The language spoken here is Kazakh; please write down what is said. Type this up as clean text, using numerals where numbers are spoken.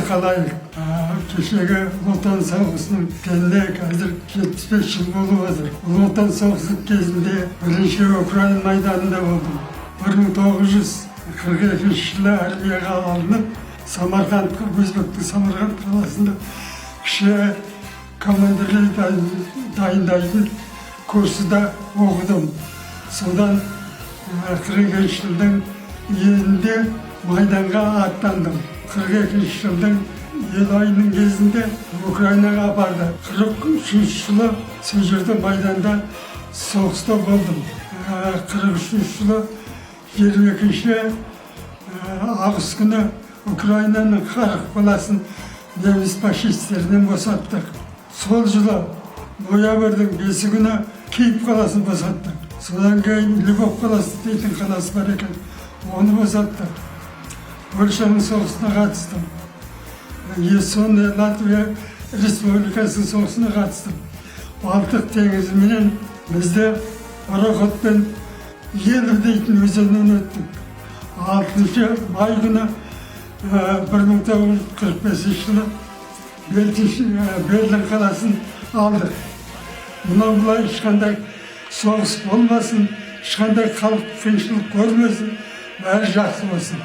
Қалайық. Кешегі Ұлы Отан соғысының өткеніне қазір 75 жыл болып отыр. Ұлы Отан соғысы кезінде бірінші Украин майданында болдым. 1942 жылы армияға алынып, Самарқанд, Өзбектің Самарқанд қаласында кіші командирлер дайындайтын курсыда оқыдым. Содан 42 жылдың июнінде майданға аттандым. 42 жылдың июль айының кезінде Украинаға апарды. 43 жылы сол жерде майданда соғыста болдым. 43 жылы 22 август күні Украинаның Харьков қаласын неміс фашистерінен босаттық. Сол жылы ноябрьдің 5 күні Киев қаласын босаттық. Содан кейін Львов қаласы дейтін қаласы бар екен, оны босаттық. Польшаның соғысына қатыстым. Эстония, Латвия Республикасының соғысына қатыстым. Балтық теңізіменен бізде пароходпен Елб дейтін өзеннен өттік. 6 май күні 1945 жылы Берлин қаласын алдық. Мұнан былай ешқандай соғыс болмасын, ешқандай халық қиыншылық көрмесін, бәрі жақсы болсын.